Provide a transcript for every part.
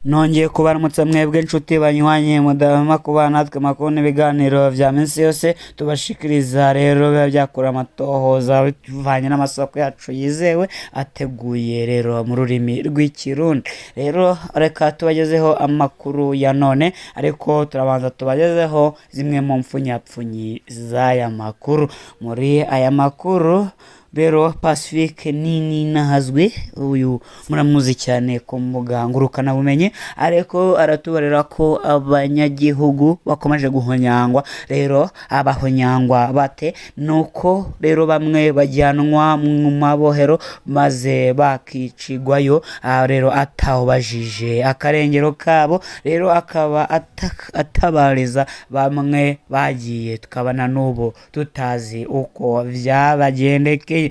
Nongeye kubaramutsa mwebwe inshuti banywanye mudahwema kuba natwe makuru n'ibiganiro vya minsi yose tubashikiriza. Rero biba byakura amatohoza bivanye n'amasoko yacu yizewe, ateguye rero mu rurimi rw'Ikirundi. Rero reka tubagezeho amakuru ya none, ariko turabanza tubagezeho zimwe mu mpfunyapfunyi z'aya makuru. Muri aya makuru rero, Pacifique Nini Nahazwe, uyu muramuzi cyane ku mbuga ngurukanabumenyi, ariko aratubarira ko abanyagihugu bakomeje guhonyangwa. Rero abahonyangwa bate? Nuko rero bamwe bajyanwa mu mabohero maze bakicigwayo, rero atawubajije akarengero kabo. Rero akaba atabariza bamwe bagiye, tukabana n'ubu tutazi uko vyabagendekeye.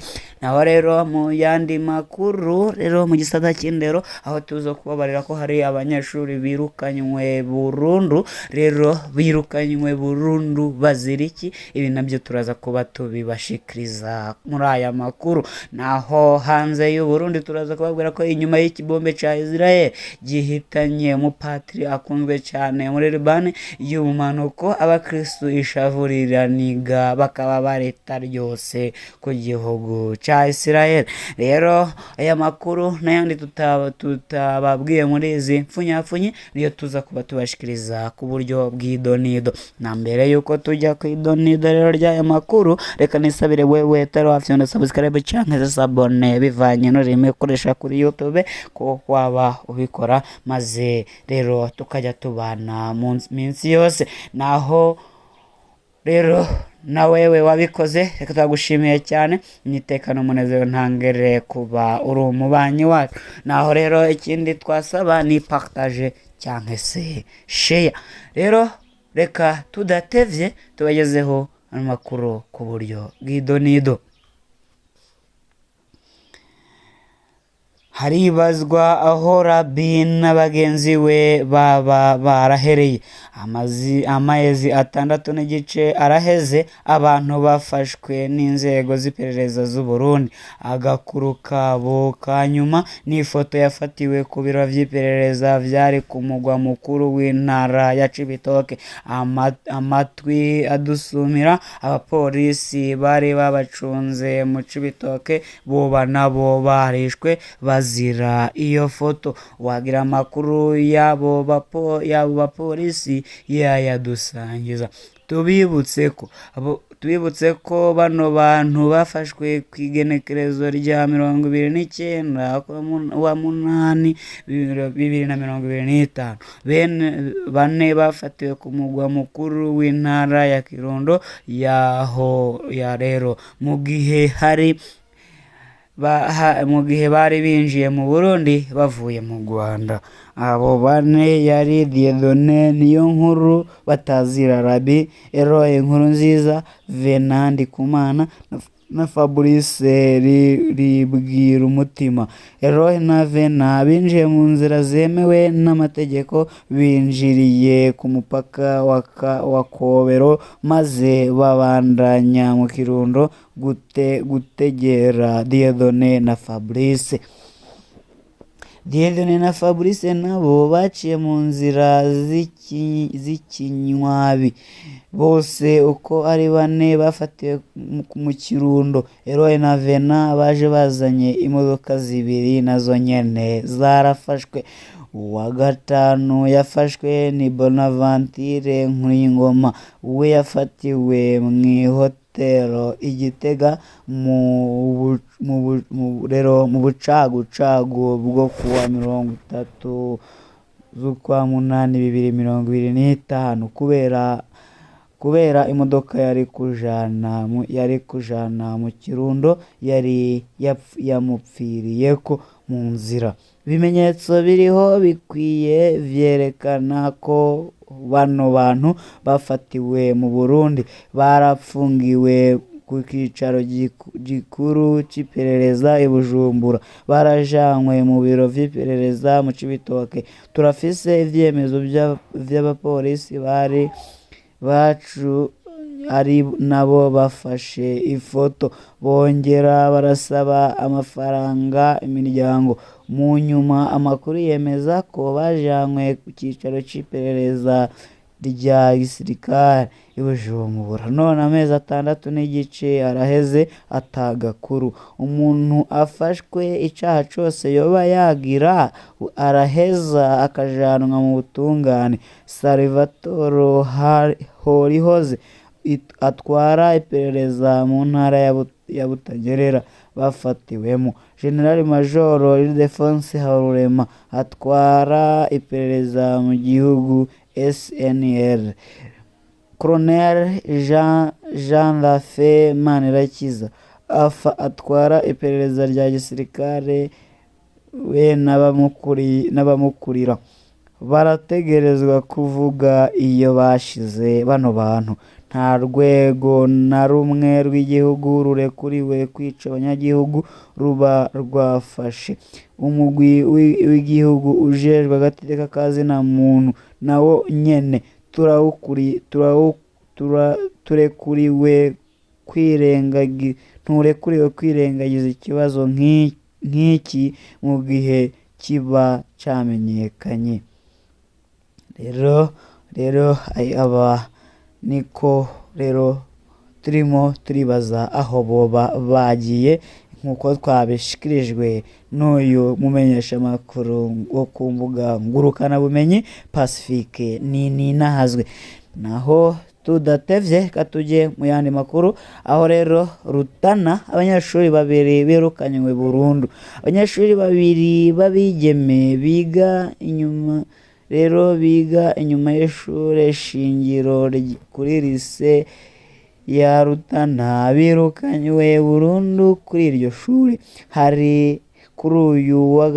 Naho rero mu yandi makuru, rero mu gisata cy'indero, aho tuza kubabarira ko hari abanyeshuri birukanywe burundu. Rero birukanywe burundu bazira iki? Ibi nabyo turaza kuba tubibashikiriza muri aya makuru. Naho hanze y'u Burundi, turaza kubabwira ko inyuma y'ikibombe ca Israel gihitanye umupatiri akunzwe cyane muri Libani y'ubumanuko, abakristu ishavu riraniga, bakaba bareta ryose ku gihugu ca Israel. Rero aya makuru n'ayandi tutababwiye muri izi mfunyapfunyi niyo tuza kuba tubashikiriza ku buryo bw'idonido. Na mbere yuko tujya ku idonido rero ry'aya makuru, reka nisabire wewe utari wafyonda subscribe canke se s'abonner, bivanye n'ururimi ukoresha kuri YouTube, ko waba ubikora, maze rero tukajya tubana mu minsi yose. Naho rero na wewe wabikoze, reka twagushimiye cyane imyitekano umunezero ntangere kuba uri umubanyi wacu. Naho rero ikindi twasaba ni partage cyangwa se share. Rero reka tudatevye tubagezeho amakuru ku buryo bw'idonido. Haribazwa aho Rabi na bagenzi we baba barahereye. Amezi 6.5 araheze abantu bafashwe n'inzego z'iperereza z'u Burundi. Agakuru kabo ka nyuma ni ifoto yafatiwe ku biro vy'iperereza vyari ku mugwa mukuru w'intara ya Cibitoke. Amatwi adusumira, abapolisi bari babacunze mu Cibitoke boba nabo barishwe bazira iyo foto. Wagira amakuru y'abo bapolisi yayadusangiza. Tubibutse ko bano bantu bafashwe ku igenekerezo rya 29 wa munani 2025. Bene bane bafatiwe ku mugwa mukuru w'intara ya Kirundo yaho ya rero mu gihe hari mu gihe bari binjiye mu Burundi bavuye mu Rwanda. Abo bane yari Dieudonné Niyonkuru batazira Rabi, Eroy Nkurunziza, Venant Ndikumana na Fabrice Ribwira umutima. Eroy na Venant binjiye mu nzira zemewe n'amategeko, binjiriye ku mupaka wa Kobero, maze babandanya mu Kirundo gutegera Dieudonné na Fabrice. Dieudonné na Fabrice nabo baciye mu nzira z'ikinywabi. Bose uko ari bane bafatiwe mu Kirundo. Eroy na Venant baje bazanye imodoka zibiri, nazo nyene zarafashwe. Uwa gatanu yafashwe ni Bonaventure Nkuriyingoma, we yafatiwe mw'ihotero i Gitega rero mu bucagucagu bwo kuwa 30 z'ukwa munani 2025, kubera imodoka yari kujana mu Kirundo yari yamupfiriyeko mu nzira. Ibimenyetso biriho bikwiye vyerekana ko bano bantu bafatiwe mu Burundi, barapfungiwe ku kicaro gikuru c'iperereza i Bujumbura, barajanywe mu biro vy'iperereza mu Cibitoke. Turafise ivyemezo vy'abapolisi bari ari nabo bafashe ifoto, bongera barasaba amafaranga imiryango. Mu nyuma amakuru yemeza ko bajanywe ku cicaro c'iperereza rya gisirikare i Bujumbura. None amezi 6 n'igice araheze atagakuru. Umuntu afashwe icaha cose yoba yagira araheza akajanwa mu butungane. Salvatore Horihoze atwara iperereza mu ntara ya Butanyerera bafatiwemo. General Major Ildephonse Habarurema atwara iperereza mu gihugu SNR. Colonel Jean Rafe Manirakiza atwara iperereza rya gisirikare we n'abamukurira barategerezwa kuvuga iyo bashize bano bantu. Nta rwego na rumwe rw'igihugu rurekuriwe kwica abanyagihugu ruba rwafashe. Umugwi w'igihugu ujejwe agateka ka zina muntu nawo nyene nturekuriwe kwirengagiza ikibazo nk'iki mu gihe kiba camenyekanye. Rero aba niko rero turimo turibaza aho boba bagiye, nk'uko twabishikirijwe n'uyu mumenyeshamakuru wo ku mbuga ngurukanabumenyi Pacifique Nininahazwe. Naho tudatevye katujye mu yandi makuru, aho rero Rutana abanyeshuri babiri birukanywe burundu. Abanyeshuri babiri b'abigeme biga inyuma rero biga inyuma y'ishure shingiro kuri lycée ya Rutana birukanywe burundu kuri iryo shuri. Hari kuri uyu wa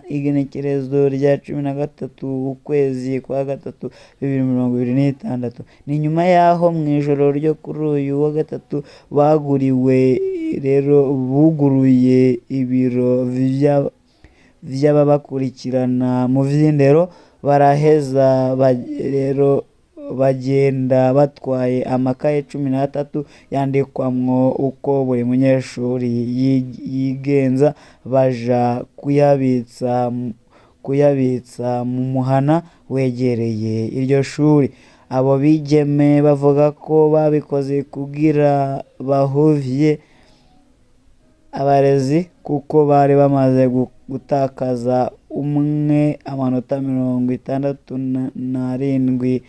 igenekerezo rya 13 ukwezi kwa gatatu 2026. Ni nyuma y'aho mw'ijoro ryo kuri uyu wa gatatu baguriwe rero buguruye ibiro vy'ababakurikirana mu vy'indero, baraheza rero bagenda batwaye amakaye 13 yandikwamwo uko buri munyeshuri yigenza, baja kuyabitsa mu muhana wegereye iryo shuri. Abo bigeme bavuga ko babikoze kugira bahuvye abarezi, kuko bari bamaze gutakaza umwe amanota 67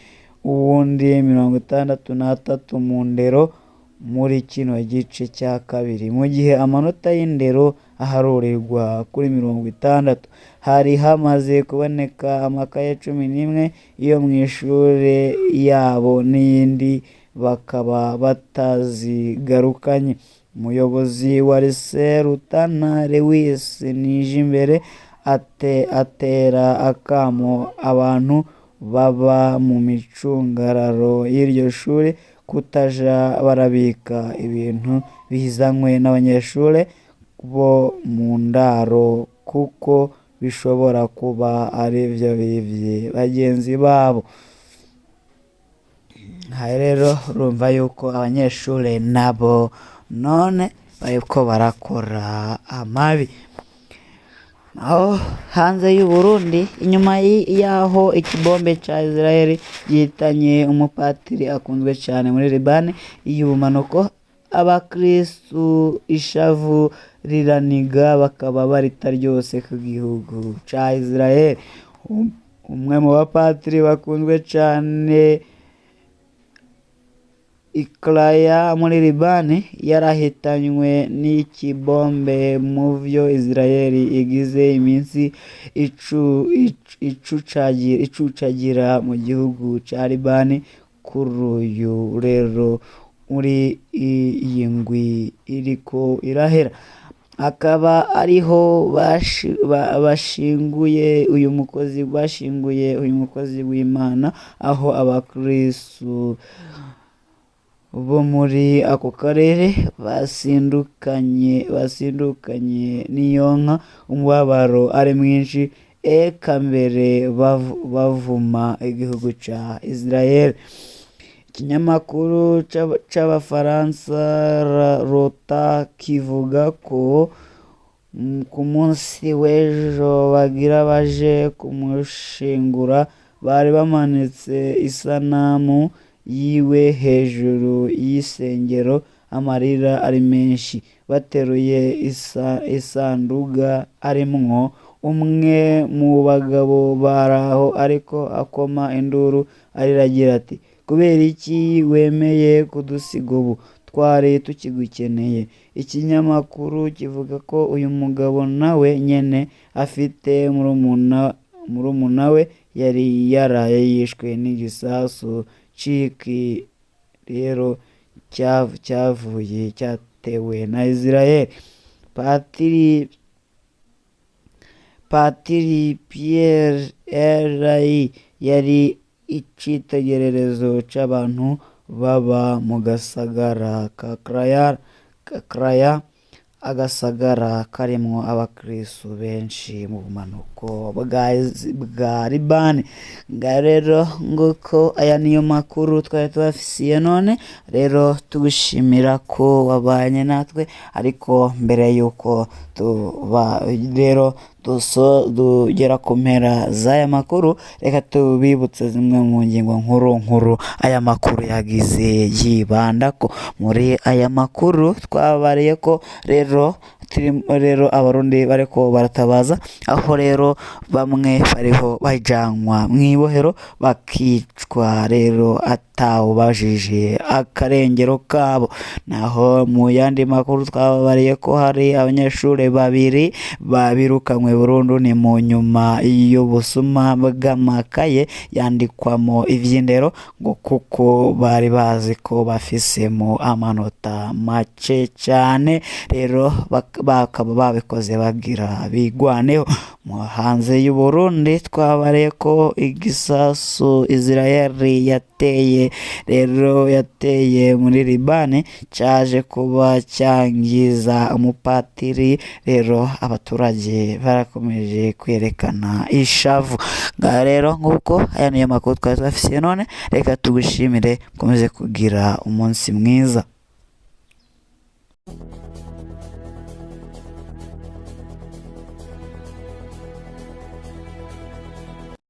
uwundi 63 mu ndero muri kino gice cya kabiri, mu gihe amanota y'indero aharurirwa kuri 60. Hari hamaze kuboneka amakaye 11 yo mw'ishure yabo n'iyindi bakaba batazigarukanye. Umuyobozi wa lycée Rutana Lewis Nijimbere atera akamo abantu baba mu micungararo y'iryo shuri kutaja barabika ibintu bizanywe n'abanyeshure bo mu ndaro, kuko bishobora kuba arivyo bivye bagenzi babo. Aha rero urumva yuko abanyeshure nabo none bariko barakora amabi. Aho hanze y'u Burundi, inyuma y'aho ikibombe ca Israel gihitanye umupatiri akunzwe cane muri Libani y'ubumanuko, abakristu ishavu riraniga bakaba barita ryose ku gihugu ca Israel. Umwe mu bapatiri bakunzwe cane Iklaya muri Libani yarahitanywe n'ikibombe mu vyo Israel igize iminsi icucagira mu gihugu ca Libani. Kuri uyu rero muri iyi ngwi iriko irahera, akaba ariho bashinguye uyu mukozi w'Imana, aho abakristu bo muri ako karere basindukanye n'iyonka, umubabaro ari mwinshi, eka mbere bavuma igihugu ca Israel. Ikinyamakuru c'Abafaransa Rota kivuga ko ku munsi w'ejo bagira baje kumushingura, bari bamanitse isanamu yiwe hejuru y'isengero, amarira ari menshi, bateruye isanduga arimwo. Umwe mu bagabo baraho ariko akoma induru arira agira ati: "Kubera iki wemeye kudusiga ubu? Twari tukigukeneye." Ikinyamakuru kivuga ko uyu mugabo nawe nyene afite murumuna we yari yaraye yishwe n'igisasu c'iki rero cyavuye cyatewe na Israel. Patiri Pierre Rai yari icitegererezo c'abantu baba mu gasagara ka Kraya, agasagara karimwo abakristu benshi mu bumanuko bwa Libani. Ngaho rero nguko, aya niyo makuru twari tubafisiye none. Rero tugushimira ko wabanye natwe, ariko mbere yuko tuba rero tugera ku mpera z'aya makuru, reka tubibutse zimwe mu ngingo nkuru nkuru aya makuru yagize yibandako. Muri aya makuru twabariye ko rero rero Abarundi bariko baratabaza, aho rero bamwe bariho bajanwa mw'ibohero bakicwa rero atawubajije akarengero kabo. Naho mu yandi makuru twababariye ko hari abanyeshuri babiri babirukanywe burundu, ni mu nyuma y'ubusuma bw'amakaye yandikwamo ivy'indero, ngo kuko bari bazi ko bafisemo amanota make cane, rero bakaba babikoze bagira bigwaneho. Mu hanze y'u Burundi twabariye ko igisasu Israel yateye rero yateye muri Libani caje kuba cyangiza umupatiri, rero abaturage barakomeje kwerekana ishavu. Ngaha rero nguko, aya niyo makuru twari tubafisiye none, reka tugushimire, mukomeze kugira umunsi mwiza.